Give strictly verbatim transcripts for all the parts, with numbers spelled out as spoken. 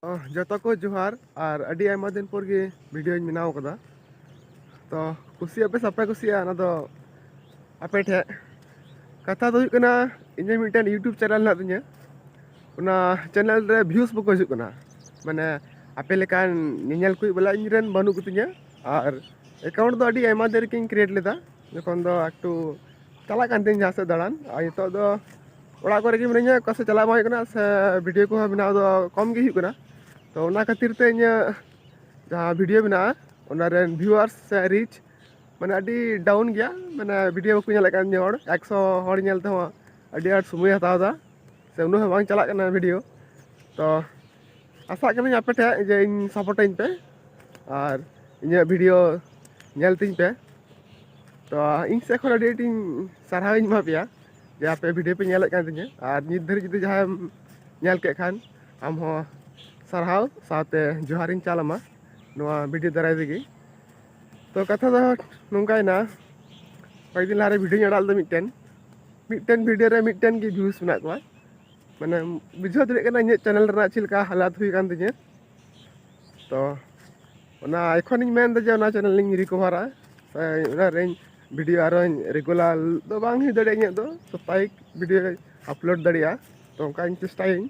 ᱚ, ᱡᱚᱛᱚ ᱠᱚ ᱡᱚᱦᱟᱨ᱾ ᱟᱨ ᱟᱹᱰᱤ ᱟᱭᱢᱟ ᱫᱤᱱ ᱯᱚᱨ ᱜᱮ ᱵᱷᱤᱰᱤᱭᱳᱧ ᱵᱮᱱᱟᱣ ᱠᱟᱫᱟ᱾ ᱛᱚ ᱠᱩᱥᱤᱭᱟᱜ ᱯᱮ ᱥᱮ ᱵᱟᱯᱮ ᱠᱩᱥᱤᱭᱟᱜᱼᱟ, ᱚᱱᱟ ᱫᱚ ᱟᱯᱮ ᱴᱷᱮᱡ᱾ ᱠᱟᱛᱷᱟ ᱫᱚ ᱦᱩᱭᱩᱜ ᱠᱟᱱᱟ, ᱤᱧᱟᱹᱜ ᱢᱤᱫᱴᱮᱱ YouTube ᱪᱮᱱᱮᱞ ᱦᱮᱱᱟᱜ ᱛᱤᱧᱟᱹ᱾ ᱚᱱᱟ ᱪᱮᱱᱮᱞ ᱨᱮ ᱵᱷᱤᱭᱩᱥ ᱵᱟᱠᱚ ᱦᱤᱡᱩᱜ ᱠᱟᱱᱟ, ᱢᱟᱱᱮ ᱟᱯᱮ ᱞᱮᱠᱟᱱ ᱧᱮᱧᱮᱞ ᱠᱚ ᱵᱚᱞᱮ ᱤᱧ ᱨᱮᱱ ᱵᱟᱹᱱᱩᱜ ᱠᱚᱛᱤᱧᱟ᱾ ᱟᱨ ᱮᱠᱟᱣᱩᱱᱴ ᱫᱚ ᱟᱹᱰᱤ ᱟᱭᱢᱟ ᱫᱤᱱ ᱨᱮᱜᱮᱧ ᱠᱨᱤᱭᱮᱴ ᱞᱮᱫᱟ, ᱡᱚᱠᱷᱚᱱ ᱫᱚ ᱮᱠᱴᱩ ᱪᱟᱞᱟᱜ ᱠᱟᱱ ᱛᱤᱧ ᱡᱟᱦᱟᱸ ᱥᱮᱫ ᱫᱟᱬᱟᱱ᱾ ᱟᱨ ᱱᱤᱛᱚᱜ ᱫᱚ ᱚᱲᱟᱜ ᱠᱚᱨᱮ ᱜᱮ ᱢᱤᱱᱟᱹᱧᱟ, ᱚᱠᱟ ᱥᱮᱫ ᱪᱟᱞᱟᱜ ᱵᱟᱝ ᱦᱩᱭᱩᱜ ᱠᱟᱱᱟ, ᱥᱮ ᱵᱷᱤᱰᱤᱭᱳ ᱠᱚᱦᱚᱸ ᱵᱮᱱᱟᱣ ᱫᱚ ᱠᱚᱢ ᱜᱮ ᱦᱩᱭᱩᱜ ᱠᱟᱱᱟ᱾ ᱛᱚ ᱚᱱᱟ ᱠᱷᱟᱹᱛᱤᱨ ᱛᱮ ᱤᱧᱟᱹᱜ ᱡᱟᱦᱟᱸ ᱵᱷᱤᱰᱤᱭᱳ ᱢᱮᱱᱟᱜᱼᱟ, ᱚᱱᱟ ᱨᱮᱱ ᱵᱷᱤᱭᱩᱣᱟᱨᱥ ᱥᱮ ᱨᱤᱪ ᱢᱟᱱᱮ ᱟᱹᱰᱤ ᱰᱟᱣᱩᱱ ᱜᱮᱭᱟ᱾ ᱢᱟᱱᱮ ᱵᱷᱤᱰᱤᱭᱳ ᱵᱟᱠᱚ ᱧᱮᱞᱮᱫ ᱠᱟᱱ ᱛᱤᱧᱟᱹ ᱦᱚᱲ, ᱮᱠᱥᱚ ᱦᱚᱲ ᱧᱮᱞ ᱛᱮᱦᱚᱸ ᱟᱹᱰᱤ ᱟᱸᱴ ᱥᱚᱢᱚᱭ ᱦᱟᱛᱟᱣ ᱮᱫᱟ, ᱥᱮ ᱩᱱᱟᱹᱜ ᱦᱚᱸ ᱵᱟᱝ ᱪᱟᱞᱟᱜ ᱠᱟᱱᱟ ᱵᱷᱤᱰᱤᱭᱳ᱾ ᱛᱚ ᱟᱥᱟᱜ ᱠᱟᱹᱱᱟᱹᱧ ᱟᱯᱮ ᱴᱷᱮᱱ ᱡᱮ ᱤᱧ ᱥᱟᱯᱳᱨᱴᱟᱹᱧ ᱯᱮ ᱟᱨ ᱤᱧᱟᱹᱜ ᱵᱷᱤᱰᱤᱭᱳ ᱧᱮᱞ ᱛᱤᱧ ᱯᱮ᱾ ᱛᱚ ᱤᱧ ᱥᱮᱫ ᱠᱷᱚᱱ ᱟᱹᱰᱤ ᱟᱹᱰᱤᱧ ᱥᱟᱨᱦᱟᱣᱤᱧ ᱮᱢᱟ ᱯᱮᱭᱟ ᱡᱮ ᱟᱯᱮ ᱵᱷᱤᱰᱤᱭᱳ ᱯᱮ ᱧᱮᱞᱮᱫ ᱠᱟᱱ ᱛᱤᱧᱟᱹ᱾ ᱟᱨ ᱱᱤᱛ ᱫᱷᱟᱹᱨᱤᱡ ᱡᱩᱫᱤ ᱡᱟᱦᱟᱸᱭᱮᱢ ᱧᱮᱞ ᱠᱮᱫ ᱠᱷᱟᱱ, ᱟᱢ ᱦᱚᱸ ᱥᱟᱨᱦᱟᱣ ᱥᱟᱶᱛᱮ ᱡᱚᱦᱟᱨᱤᱧ ᱪᱟᱞ ᱟᱢᱟ ᱱᱚᱣᱟ ᱵᱷᱤᱰᱤᱭᱳ ᱫᱟᱨᱟᱭ ᱛᱮᱜᱮ᱾ ᱛᱚ ᱠᱟᱛᱷᱟ ᱫᱚ ᱱᱚᱝᱠᱟᱭᱮᱱᱟ, ᱠᱚᱭᱮᱠᱫᱤᱱ ᱞᱟᱦᱟᱨᱮ ᱵᱷᱤᱰᱤᱭᱳᱧ ᱟᱲᱟᱜ ᱞᱮᱫᱟ ᱢᱤᱫᱴᱮᱱ᱾ ᱢᱤᱫᱴᱮᱱ ᱵᱷᱤᱰᱤᱭᱳ ᱨᱮ ᱢᱤᱫᱴᱮᱱ ᱜᱮ ᱵᱷᱤᱭᱩᱥ ᱢᱮᱱᱟᱜ ᱠᱚᱣᱟ᱾ ᱢᱟᱱᱮ ᱵᱩᱡᱷᱟᱹᱣ ᱫᱟᱲᱮᱭᱟᱜ ᱠᱟᱱᱟ ᱤᱧᱟᱹᱜ ᱪᱮᱱᱮᱞ ᱨᱮᱱᱟᱜ ᱪᱮᱫ ᱞᱮᱠᱟ ᱦᱟᱞᱟᱛ ᱦᱩᱭ ᱟᱠᱟᱱ ᱛᱤᱧᱟᱹ᱾ ᱛᱚ ᱚᱱᱟ ᱮᱠᱷᱚᱱᱤᱧ ᱢᱮᱱᱫᱟ ᱡᱮ ᱚᱱᱟ ᱪᱮᱱᱮᱞ ᱤᱧ ᱨᱤᱠᱚᱵᱷᱟᱨᱟ, ᱥᱮ ᱚᱱᱟ ᱨᱮᱧ ᱵᱷᱤᱰᱤᱭᱳ ᱟᱨᱚᱧ ᱨᱮᱜᱩᱞᱟᱨ ᱫᱚ ᱵᱟᱝ ᱦᱩᱭ ᱫᱟᱲᱮᱭᱟᱜᱼᱟ ᱤᱧᱟᱹᱜ ᱫᱚ, ᱥᱟᱯᱛᱟᱦᱤᱠ ᱵᱷᱤᱰᱤᱭᱳ ᱟᱯᱞᱳᱰ ᱫᱟᱲᱮᱭᱟᱜᱼᱟ᱾ ᱛᱚ ᱚᱱᱠᱟᱧ ᱪᱮᱥᱴᱟᱭᱟᱹᱧ᱾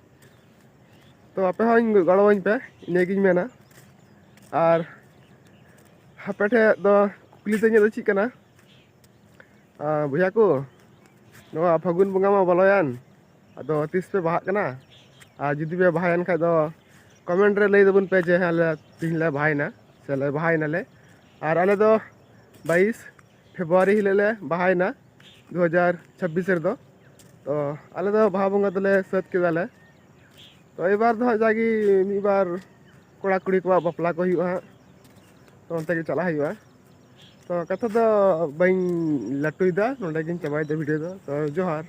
ᱛᱚ ᱟᱯᱮ ᱦᱚᱸᱧ ᱜᱚᱲᱚᱣᱟᱹᱧ ᱯᱮ, ᱤᱱᱟᱹᱜᱤᱧ ᱢᱮᱱᱟ᱾ ᱟᱨ ᱟᱯᱮ ᱴᱷᱮᱡ ᱫᱚ ᱠᱩᱠᱞᱤ ᱫᱚ ᱤᱧᱟᱹᱜ ᱫᱚ ᱪᱮᱫ ᱠᱟᱱᱟ, ᱟᱨ ᱵᱚᱭᱦᱟ ᱠᱚ, ᱱᱚᱣᱟ ᱯᱷᱟᱹᱜᱩᱱ ᱵᱚᱸᱜᱟ ᱢᱟ ᱵᱚᱞᱚᱭᱮᱱ, ᱟᱫᱚ ᱛᱤᱥ ᱯᱮ ᱵᱟᱦᱟᱜ ᱠᱟᱱᱟ? ᱟᱨ ᱡᱩᱫᱤ ᱯᱮ ᱵᱟᱦᱟᱭᱮᱱ ᱠᱷᱟᱡ ᱫᱚ ᱠᱚᱢᱮᱱᱴ ᱨᱮ ᱞᱟᱹᱭ ᱛᱟᱵᱚᱱ ᱯᱮ ᱡᱮ ᱦᱮᱸ, ᱟᱞᱮ ᱛᱤᱦᱤᱧ ᱞᱮ ᱵᱟᱦᱟᱭᱮᱱᱟ ᱥᱮ ᱞᱮ ᱵᱟᱦᱟᱭᱮᱱᱟᱞᱮ᱾ ᱟᱨ ᱟᱞᱮ ᱫᱚ ᱵᱟᱭᱤᱥ ᱯᱷᱮᱵᱽᱨᱩᱣᱟᱨᱤ ᱦᱤᱞᱳᱜ ᱞᱮ ᱵᱟᱦᱟᱭᱮᱱᱟ, ᱫᱩ ᱦᱟᱡᱟᱨ ᱪᱷᱟᱵᱵᱤᱥ ᱨᱮᱫᱚ᱾ ᱛᱚ ᱟᱞᱮ ᱫᱚ ᱵᱟᱦᱟ ᱵᱚᱸᱜᱟ ᱫᱚᱞᱮ ᱥᱟᱹᱛ ᱠᱮᱫᱟᱞᱮ᱾ ᱛᱚ ᱮᱵᱟᱨ ᱫᱚ ᱦᱟᱸᱜ ᱡᱟᱜᱮ ᱢᱤᱫ ᱵᱟᱨ ᱠᱚᱲᱟ ᱠᱩᱲᱤ ᱠᱚᱣᱟᱜ ᱵᱟᱯᱞᱟ ᱠᱚ ᱦᱩᱭᱩᱜᱼᱟ ᱦᱟᱸᱜ, ᱛᱚ ᱚᱱᱛᱮ ᱜᱮ ᱪᱟᱞᱟᱜ ᱦᱩᱭᱩᱜᱼᱟ᱾ ᱛᱚ ᱠᱟᱛᱷᱟ ᱫᱚ ᱵᱟᱹᱧ ᱞᱟᱹᱴᱩᱭᱮᱫᱟ, ᱱᱚᱸᱰᱮ ᱜᱤᱧ ᱪᱟᱵᱟᱭᱮᱫᱟ ᱵᱷᱤᱰᱤᱭᱳ ᱫᱚ᱾ ᱛᱚ ᱡᱚᱦᱟᱨ᱾